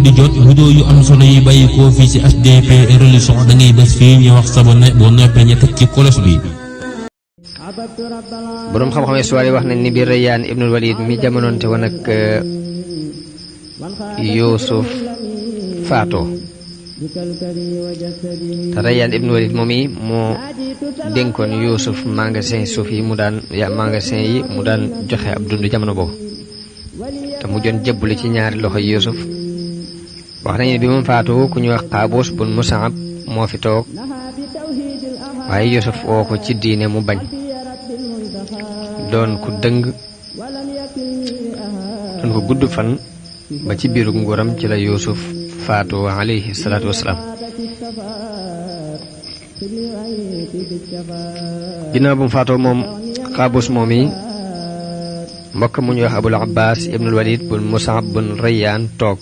di jot vidéo yu am solo yi bàyyi ko fii ci HDP religion da ngay bés fii ñu wax sabone boo noppee ñu teg ci kolos bi. borom xam-xam histoire yi wax nañ ni bi Rayyaan ibnul Walid mi jamonoonte woon ak Yuusuf faatoo te Rayyaan ibnul Walid moom yi moo dénkoon Yuusuf magasin suuf yi mu daan joxe ab dund jamono boobu te mu joon jëbbuli ci ñaari loxo Yuusuf. wax nañu bi moom faatoo ku ñuy wax Qaabuus bun Musaab moo fi toog waaye Yuusuf woo ko ci diine mu bañ doon ku dëng doon ko gudd fan ba ci biiru nguuram ci la Yuusuf faatoo alayhi salaatu wasalaam. ginnaaw bu mu faatoo moom Qaabuus moom yi mbokk mu ñuy wax Abul Abbaas ibnul Walid bun Musaab bun Rayyaan toog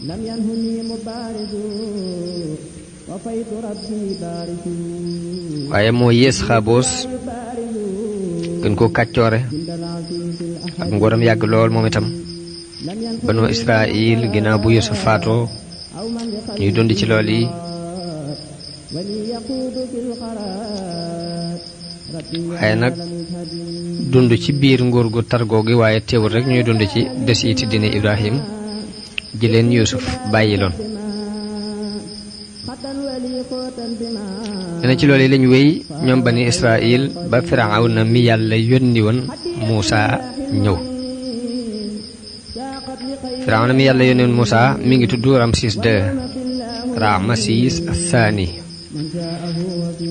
waaye moo yées Qaabuus gën koo kàccoore ak nguuram yàgg lool moom itam banu Israil ginnaaw bu Yuusuf faatoo ñuy dund ci lool yi waaye nag dund ci biir nguur gu targoo gi waaye teewul rek ñuy dund ci desiiti diine Ibrahim ji leen Yuusuf bàyyi loon. dina ci loolu lañu wéy ñoom bani Israil ba Firawna mi yàlla yónni woon Muusaa ñëw. Firawna mi yàlla yónni woon Muusaa mi ngi tudd Ramsis II Ramsis Asaani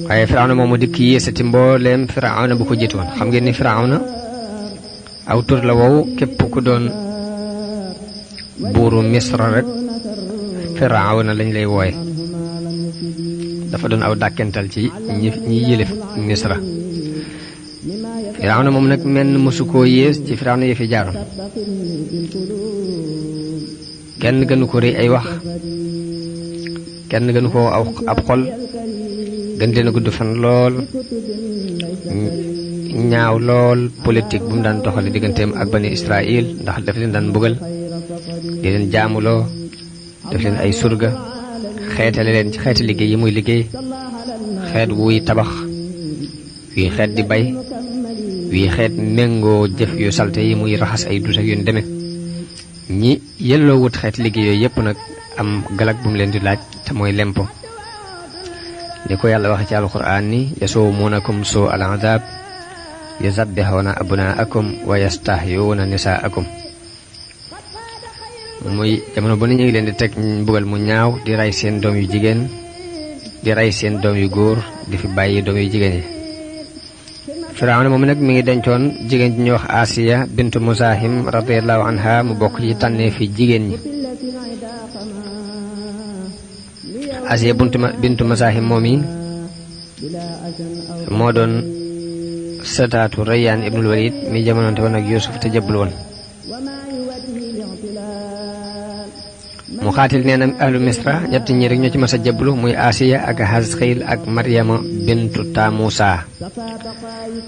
waaye Firawna moomu dikk yéesati mbooleem Firawna bu ko jiitu woon. xam ngeen ni Firawna aw tur la wow képp ku doon buuru Misra rek Firawna lañ lay wooye. dafa doon aw dàkkental ci ñi yilif Misra. Firawna moom nag menn mësu koo yées ci Firawna yi fi jaaroon. kenn gënu ko rëy ay wax, kenn gënu ko ab xol, gën leen a gudd fan lool, ñaaw lool politique bu mu daan doxale digganteem ak bani Israil, ndax daf leen daan mbugal di leen jaamuloo, def leen ay surga, xeetale leen ci xeeti liggéey yi muy liggéey, xeet wuy tabax, wii xeet di bay, wii xeet méngoo jëf yu salte yi muy raxas ay dus ak yu deme. ñi yelloo wut xeeti liggéey yooyu yépp nag am galak bu mu leen di laaj te mooy lempo. li ko yàlla waxe ci alquran ni yasumuunakum suu al azab yuzabbihuna abnaakum wa yastahyuuna nisaakum. muy jamono bu ne ñu ngi leen di teg mbugal mu ñaaw, di rey seen doom yu jigéen, di rey seen doom yu góor, di fi bàyyi doom yu jigéen yi. Firawna moom nag mi ngi dencoon jigéen ji ñuy wax Asiya bintu Musahim radiyallahu anha, mu bokk ci tànnee fi jigéen ñi. Asiya bintu Musahim moom yi moo doon sëtaatu Rayyaan ibnul Walid mi jamonoonte woon ak Yuusuf te jëbbul woon. mu xaatil nee na ahlu Misra ñett ñi rek ñoo ci mas a jëbblu, muy Asiya ak Hasqiil ak Maryama bintu Tamusa.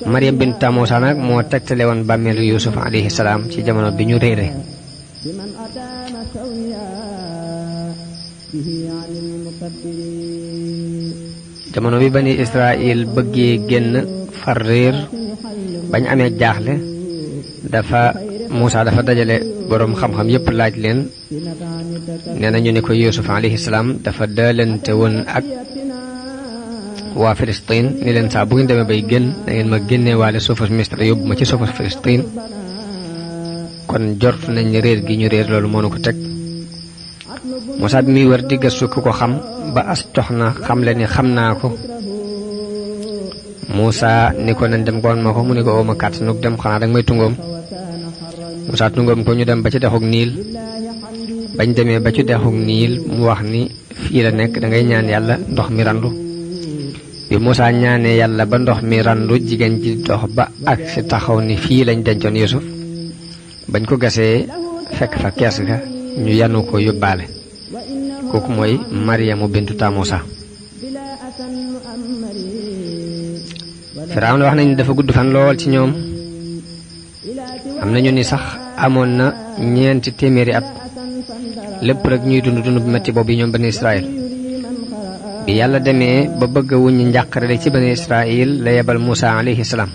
Maryam bintu Tamusa nag moo tegtale woon bàmmeelu Yuusuf alayhi salaam ci jamono bi ñu réere. jamono bi bani Israil bëggee génn far réer bañ amee jaaxle, Muusa dafa dajale boroom xam-xam yépp laaj leen. nee na ñu ne ko Yuusuf alayhi salaam dafa daalante woon ak waa Filistin ni leen saa bu ngeen demee bay génn da ngeen ma génnee waale suufas Misra yóbbu ma ci suufas Filistin. kon jort nañ réer gi ñu réer loolu moo nu ko teg. Muusa bi muy wër di gëstu ku ko xam ba as jox na xam le ni xam naa ko. Muusa ni ko nañ dem goon ma ko, mu ni ko ooma kàttanug dem, xanaa danga may tungoom. Muusa tungoom ko ñu dem ba ci dexug Niil. bañ demee ba ci dexug Niil mu wax ni fii la nekk, dangay ñaan yàlla ndox mi randu. bi Muusa ñaanee yàlla ba ndox mi randu, jigéen ji dox ba ak si taxaw ni fii lañ dencoon Yuusuf. bañ ko gasee fekk fa kees ga, ñu yanu ko yóbbaale. kooku mooy Maryamu bintu Tamusa. Firawna wax nañu dafa gudd fan lool ci ñoom. am nañu ni sax amoon na 400 at lépp rek ñuy dund bu metti boobu ñoom bani Israël bi yàlla demee ba bëgg a wuññi njàqare ci bani Israël la yebal Muusa alayhi salaam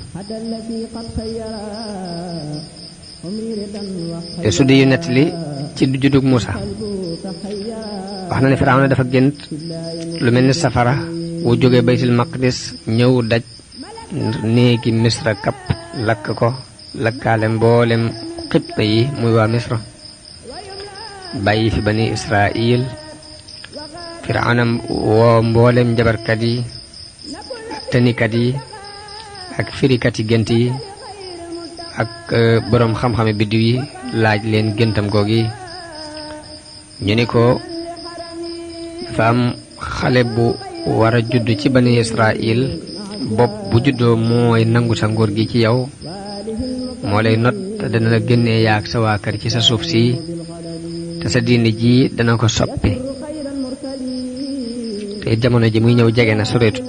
te su di yu nettali ci juddug Muusa wax na ne Firawna dafa gént lu mel ni safara wu jóge baytul maqdis ñëw daj néegi misra kapp lakk ko lakkaale mboolem xibta yi muy waa misra bàyyi fi bani Israël Firawna woo mboolem njabarkat yi tënikat yi ak firikat yi gént yi ak boroom xam-xame biddiw yi laaj leen géntam googi ñu ni ko dafa am xale bu war a judd ci bani Israël bopp bu juddoo mooy nangu sa nguur gi ci yow moo lay not te dana la génnee yaag sa waa kër ci sa suuf si te sa diine ji dana ko soppi te jamono ji muy ñëw jege na soreetu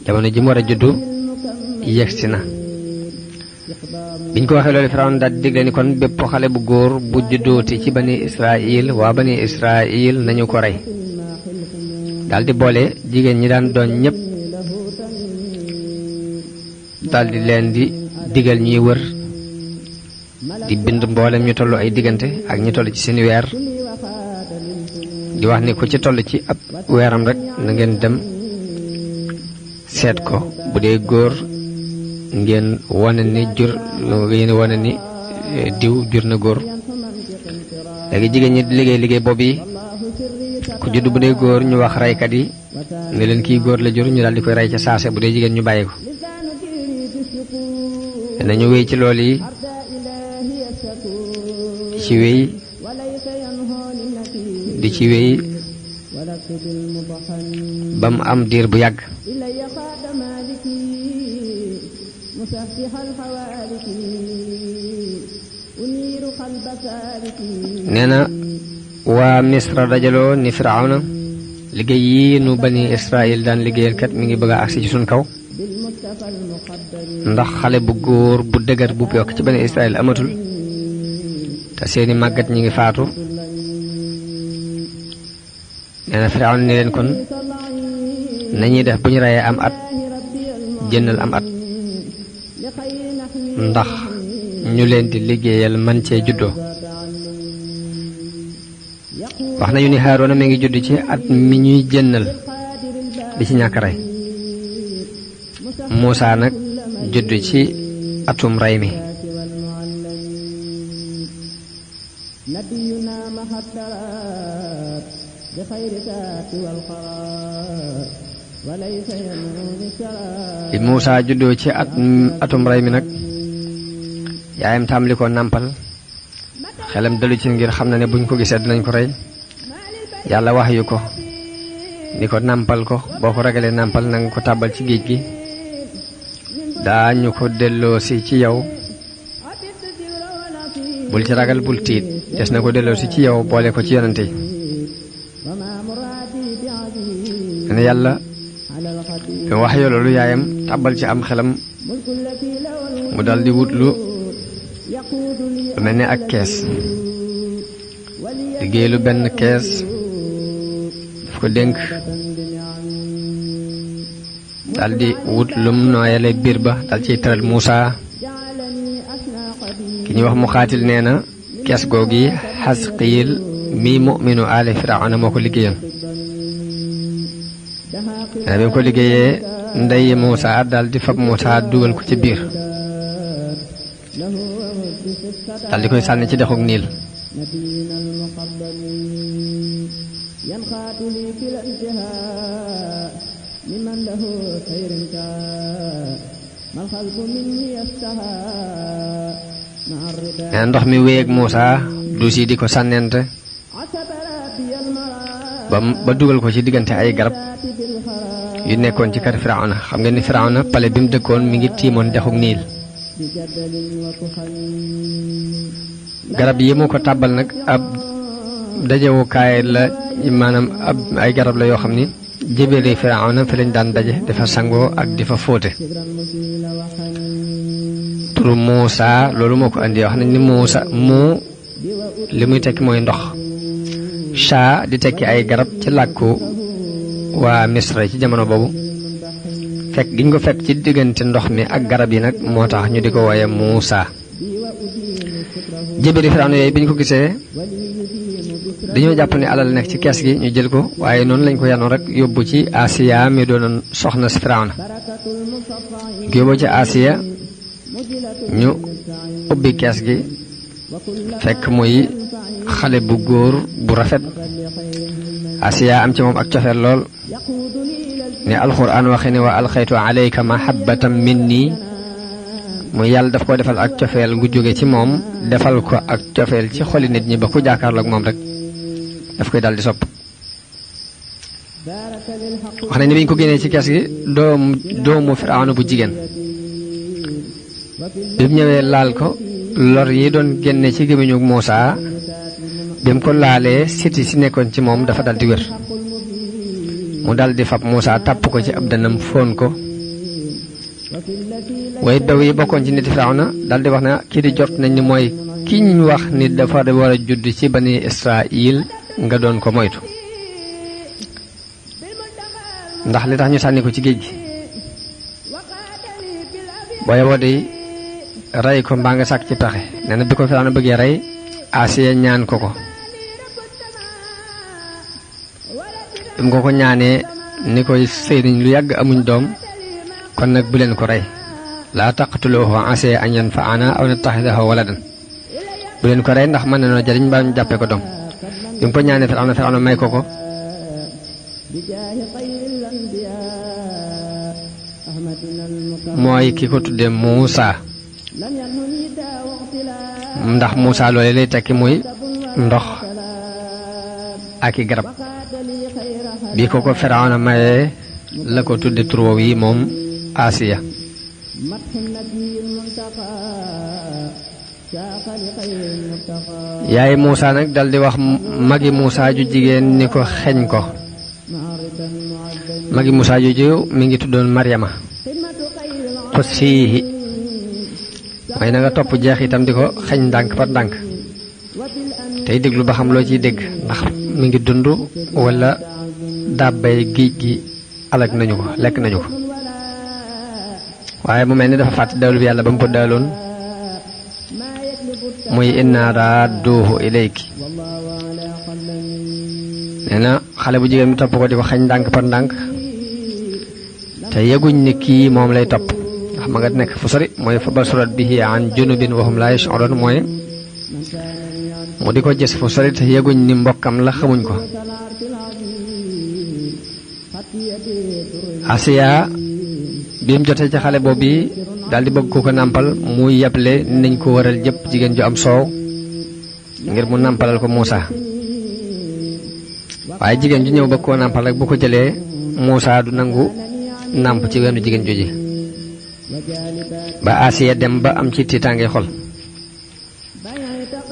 jamono ji mu war a juddu yegsi na biñ ko waxee loolu Firawna daal di digle ni kon bépp xale bu góor bu juddooti ci bani Israël waa bani Israël nañu ko rey daal di boole jigéen ñi daan doon ñëpp daal di leen di digal ñuy wër di bind mboolem ñu toll ay diggante ak ñu toll ci seen weer di wax ni ku ci toll ci ab weeram rek na ngeen dem seet ko bu dee góor ngeen wane ni diw jur na góor léegi jigéen ñi liggéey boobu yi ku judd bu dee góor ñu wax reykat yi ne leen kii góor la jur ñu daal di koy rey ca saase bu dee jigéen ñu bàyyi ko danañu wéy ci loolu yi di ci wéy ba mu am diir bu yàgg nee na waa Misra dajaloo ni Firawna liggéey yi nu bani Israël daan liggéeyal kat mi ngi bëgg a agsi ci suñ kaw ndax xale bu góor bu dëgër bu yokk ci bani Israël amatul te seeni màggat ñi ngi faatu nee na Firawna ni leen kon nañuy def bu ñu reyee am at jëndal am at ndax ñu leen di liggéeyal man cee juddoo wax nañu ni Haaruna mi ngi judd ci at mi ñuy jënnal di ci ñàkk rey Muusa nag judd ci atum rey mi bi Muusa juddoo ci atum rey mi nag yaayam tàmbali ko nàmpal xelam dalu ci ngir xam na ne buñ ko gisee dinañ ko rey yàlla wax yu ko ni ko nàmpal ko boo ko ragalee nàmpal na nga ko tàbbal ci géej gi daañu ko delloosi ci yow bul ci ragal bul tiit des na ko delloosi ci yow boole ko ci yonante yi ne yàlla wax yoo loolu yaayam tàbbal ci am xelam mu dal di wut lu mel ne ak kees liggéey lu benn kees daf ko dénk dal di wut lum nooyale biir ba dal ciy tëral Muusa ki ñuy wax mu xaatil nee na kees googi Xasqiil mi mu'minu aali Firawna moo ko liggéeyoon nee na bi mu ko liggéeyee ndey Muusa dal di fab Muusa dugal ko ci biir dal di koy sànni ci dexug Niil nee ndox mi wéy ak Muusa duus yi di ko sànnente ba dugal ko ci diggante ay garab yu nekkoon ci kër Firawna xam ngeen ni Firawna pale bi mu dëkkoon mi ngi tiimoon dexug Niil garab yi mu ko tàbbal nag ab dajewukaay la maanaam ab ay garab la yoo xam ni jébéeri Firawna fi lañ daan daje dafa sangoo ak di fa fóote turu Muusa loolu moo ko andi wax nañ ni Muusa li muy tekki mooy ndox shaa di tekki ay garab ci làkku waa Misra ci jamono boobu fekk giñ ko fekk ci diggante ndox mi ak garab yi nag moo tax ñu di ko wooye Muusa jébéri Firawna yooyu bi ñu ko gisee dañoo jàpp ne alal nekk ci kees gi ñu jël ko waaye noonu lañ ko yanoon rek yóbbu ci Asiya mi doonoon soxna si Firawna ko yóbbu ci Asiya ñu ubbi kees gi fekk muy xale bu góor bu rafet Asiya am ci moom ak cofeel lool ne alxuraan waxe ne wa alxaytu alayka mahabbatan minni muy yàlla daf ko defal ak cofeel gu jóge ci moom defal ko ak cofeel ci xoli nit ñi ba ku jàkkaarloog moom rek daf koy daal di sopp wax nañ ne bi ñu ko génnee ci kees gi doomu Firawna bu jigéen bi mu ñëwee laal ko lor yi doon génne ci gémmiñu Muusa bi mu ko laalee siti si nekkoon ci moom dafa dal di wér mu dal di fab Muusa tàpp ko ci ab dënnam fóon ko waaye daw yi bokkoon ci niti Firawna dal di wax ne kii di jot nañ ni mooy kiñ wax ni dafa war a judd ci bani Israil nga doon ko moytu ndax li tax ñu sànni ko ci géej gi booye woo de rey ko mbaa nga sàkk ci pexe nee na bi ko Firawna bëggee rey Asiya ñaan ko ko bi mu ko ñaanee ni koy sëy nañ lu yàgg amuñ doom kon nag bu leen ko rey laa taqtuluuhu asaa an yanfa'anaa aw nattaxidahu waladan bu leen ko rey ndax mën nañoo jariñ mbaa ñu jàppee ko doom bi mu ko ñaanee Firawna may ko ko mooy ki ko tuddee Muusa ndax Muusa loole lay tekki muy ndox ak i garab bi ko Firawna mayee la ko tudde tur woowu yi moom Asiya yaay Muusa nag dal di wax magi Muusa ju jigéen ni ko xeñ ko magi Muusa ju mi ngi tuddoon Maryama xussiihi mooy na nga topp jeex itam di ko xeñ ndànk par ndànk tey déglu ba xam loo ciy dégg ndax mi ngi dund wala dàbbay géej gi alag nañu ko lekk nañu ko waaye mu mel ni dafa fàtte dawlu bi yàlla ba mu ko daaloon muy inna raadduuhu ilayki nee na xale bu jigéen bi topp ko di ko xañ ndànk par ndànk te yeguñ ni kii moom lay topp ndax ma nga nekk fu sori mooy fa basurat bihi an junubin wa hum laa yash'uruun mooy mu di ko gis fu sori te yeguñ ni mbokkam la xamuñ ko Asiya bi mu jotee ci xale boobu bi daal di bëgg ko nàmpal muy yeble nañ ko waral jëpp jigéen ju am soow ngir mu nàmpalal ko Muusa waaye jigéen ju ñëw bëgg koo nàmpal rek bu ko jëlee Muusa du nangu nàmp ci weenu jigéen jooji ba Asiya dem ba am ci tiitaange xol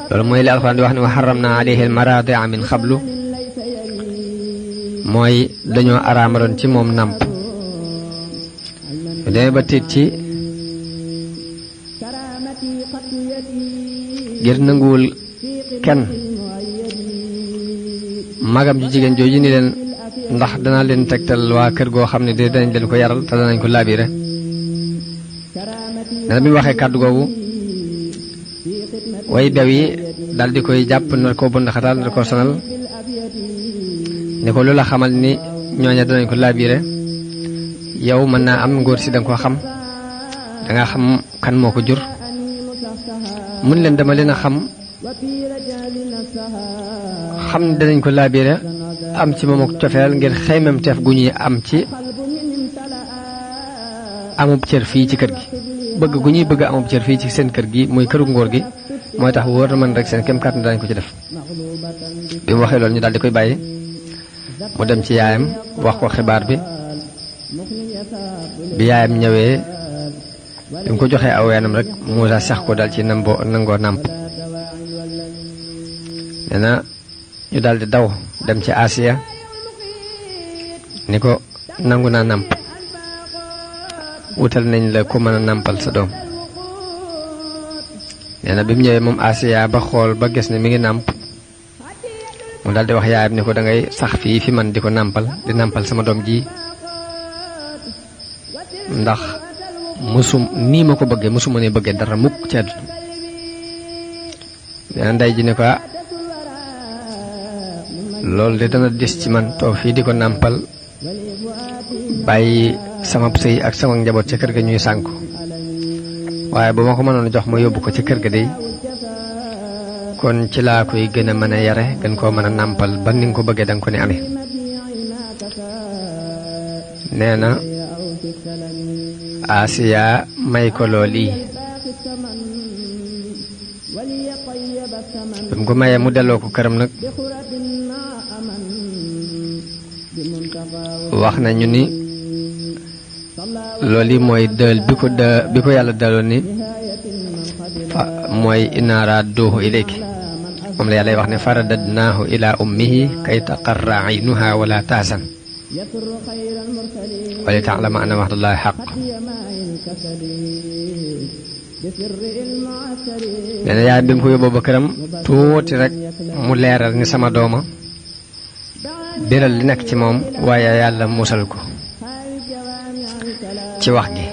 loolu mooy li alxuraan di wax ne wa harramna alayhi al-maraadi'a min qablu mooy dañoo araamaloon ci moom nàmp demee ba tiit ci ngir nanguwul kenn magam ju jigéen jooju ni leen ndax dana leen tegtal waa kër goo xam ne de danañ leen ko yaral te danañ ko laabire dana bi waxee kàddu googu way bew yi dal di koy jàpp na ko bund xataal na ko sonal ne ko lu la xamal ni ñooña danañ ko laabire yow mën naa am ngóor si danga ko xam danga xam kan moo ko jur mun leen dama leen a xam ne danañ ko laabire am ci moom ak cofeel ngir xeymam teef gu ñuy am ci amub cër fii ci kër gi bëgg gu ñuy bëgg amub cër fii ci seen kër gi muy këru ngóor gi mooy tax wóor na man rek seen kem kàttan danañ ko ci def bi mu waxee loolu ñu daal di koy bàyyi mu dem ci yaayam wax ko xibaar bi yaayam ñëwee bi mu ko joxee aw weenam rek Muusa sax ko dal ci nangoo nàmp nee na ñu daal di daw dem ci Asiya ni ko nangu naa nàmp wutal nañ la ku mën a nàmpal sa doom nee na bi mu ñëwee moom Asiya ba xool ba gis ne mi ngi nàmp mu daal di wax yaayam ni ko da ngay sax fii fi man di ko nàmpal di nàmpal sama doom ji ndax nii ma ko bëggee musuma ne bëggee dara mukk ci àdduna nee na ndey ji ne ko loolu de dana dis ci man toog fii di ko nàmpal bàyyi sama sëy ak sama njaboot ca kër ga ñuy sànku waaye bu ma ko mënoon jox ma yóbbu ko ci kër ga dey kon ci laa koy gën a mën a yare gën koo mën a nàmpal ba ni nga ko bëggee danga ko ne amee nee na Asiya may ko looli bi mu ko mayee mu delloo ko këram nag wax nañu ni loolu mooy dël bi ko yàlla daloon ni mooy inna radduhu ilayki moom la yàlla wax ne faradadnaahu ila ummihi kay taqarra aynuha wala tahzan wa li ta'lama anna wa'dallahi haqq nee na yaay bi mu ko yóbboo ba këram tuuti rek mu leeral ni sama dooma biral li nekk ci moom waaye yàlla musal ko ci wax gi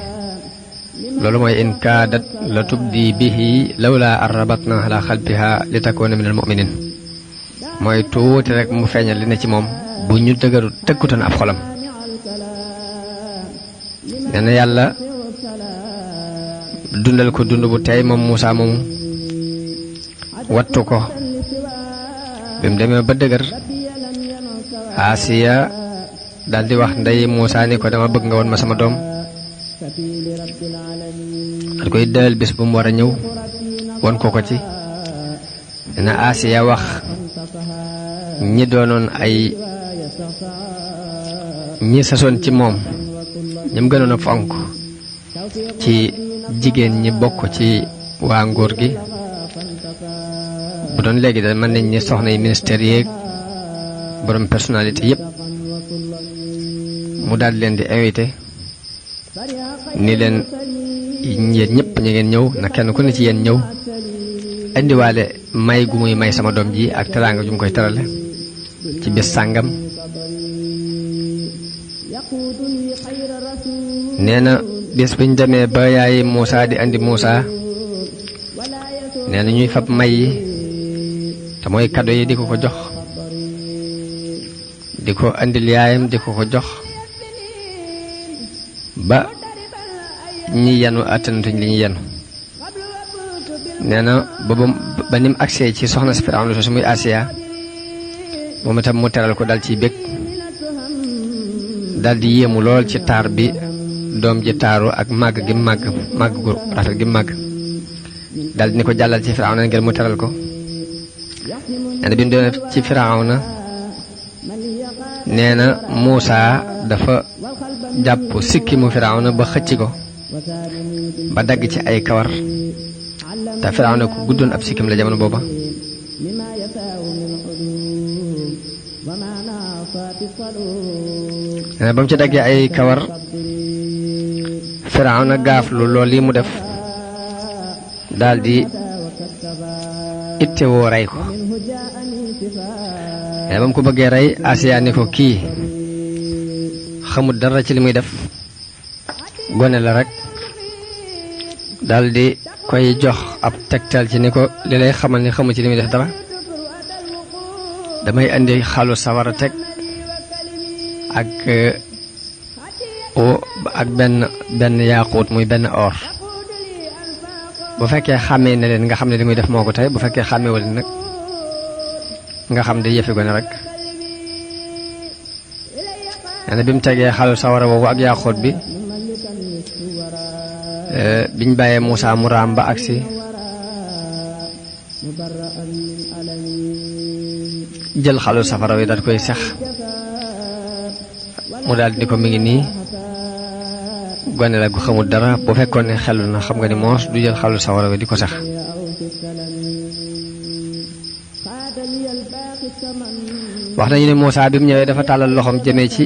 loolu mooy in kaadat la tubdi bihi lawla an rabatna ala xalbiha li takuna min al muminin mooy tuuti rek mu feeñal li ne ci moom bu ñu tëggutoon ab xolam nee na yàlla dundal ko dund bu tey moom Muusa moomu wattu ko bi mu demee ba dëgër Asiya daal di wax ndey Muusa ni ko dama bëgg nga woon ma sama doom daal koy dël bis bu mu war a ñëw won ko ci dina Asiya wax ñi doonoon ñi sasoon ci moom ñim gënoon a fonk ci jigéen ñi bokk ci waa nguur gi bu doon léegi da mën nañ ni soxna yi ministère yeeg borom personnalité yépp mu daal leen di invité ni leen yéen ñëpp ñu ngeen ñëw na kenn ku ne ci yéen ñëw indiwaale may gu muy may sama doom ji ak teraanga ju mu koy terale ci bés sàngam nee na bés bu ñu demee ba yaay Muusa di andi Muusa nee na ñuy fab may yi te mooy kado yi di ko ko jox di ko andil yaayam di ko ko jox ba ñi yanu attanatuñ li ñu yanu nee na ba nim agsee ci soxna si Firawna su muy Asiya moom itam mu teral ko dal ciy bég dal di yéemu lool ci taar bi doom ji taaru ak màgg gu rafet gi màgg dal di ni ko jàllal ci Firawna ngir mu teral ko nee na bi mu demee ci Firawna nee na Muusa dafa jàpp sikki mu Firawna ba xëcc ko ba dagg ci ay kawar te Firawna ku guddoon ab sikkim la jamono booba nee na ba mu ci daggee ay kawar Firawna gaaflu lool yi mu def daldi ittewoo rey ko nee na ba mu ko bëggee rey Asiya ni ko kii xamul dara ci li muy def gone la rek daldi koy jox ab tegtal ci ni ko li lay xamal ni xamul ci li muy def dara damay indi xalu sawara teg ak benn yaaquut muy benn or bu fekkee xàmmee na leen nga xam ne li muy def moo ko tey bu fekkee xàmmeewul leen nag nga xam ne yëfi gone rek nee na bi mu tegee xalu sawara boobu ak yaaquut bi biñ bàyyee Muusa mu raam ba agsi jël xalu safara wi daal koy sex mu daal di ko mi ngi nii gone la gu xamul dara bu fekkoon ne xelu na xam nga ni moos du jël xalu sawara wi di ko sex wax nañu ne Muusa bi mu ñëwee dafa tàllal loxoom jëmee ci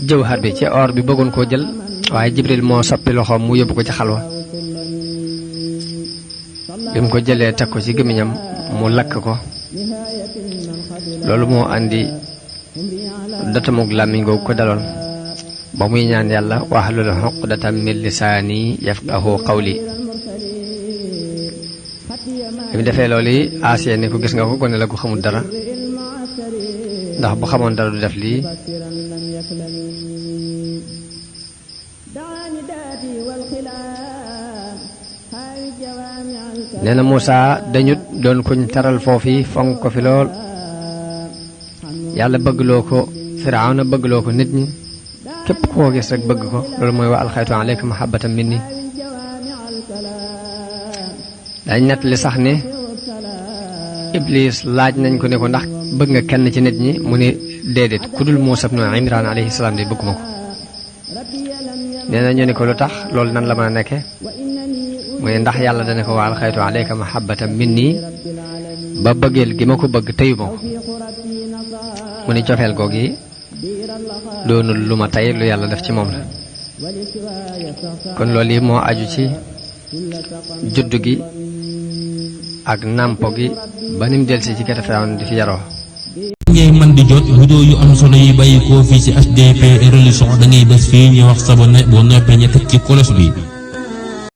jawhar bi ci or bi bëggoon koo jël waaye Jibril moo soppi loxoom mu yóbbu ko ci xalwa bi mu ko jëlee teg ko ci gémmiñam mu lakk ko loolu moo andi datamug làmmiñ googu ko daloon ba muy ñaan yàlla wahlul uqdatan min lisaani yafqahu qawli bi mu defee loolu yi Asiya ni ko gis nga ko gone la ko xamul dara ndax bu xamoon dara du def lii nee na Muusa dañut doon kuñ taral foofi fonk ko fi lool yàlla bëggloo ko Firawna bëggloo ko nit ñi képp koo gis rek bëgg ko loolu mooy wa alxaytu alayka mahabbatan minni dañ nett li sax ne Iblis laaj nañ ko ne ko ndax bëgg nga kenn ci nit ñi mu ne déedéet ku dul Muusa ibnu Imraan alayhi salaam de bëgguma ko nee na ñu ne ko lu tax loolu nan la mën a nekke mu ne ndax yàlla dana ko wa alxaytu alayka mahabbatan minni ba bëggeel gi ma ko bëgg tëyu ma ko mu ne cofeel googu yi doonul lu ma tey lu yàlla def ci moom la kon loolu yi moo aju ci juddu gi ak nàmpo gi ba nim delsi ci kete Firawna di fi yaroo ngay man di jot vidéo yu am solo yi bàyyi koo fii ci HDP religion da ngay bés fii ñu wax sabonné boo noppee ñu teg ci kolos bi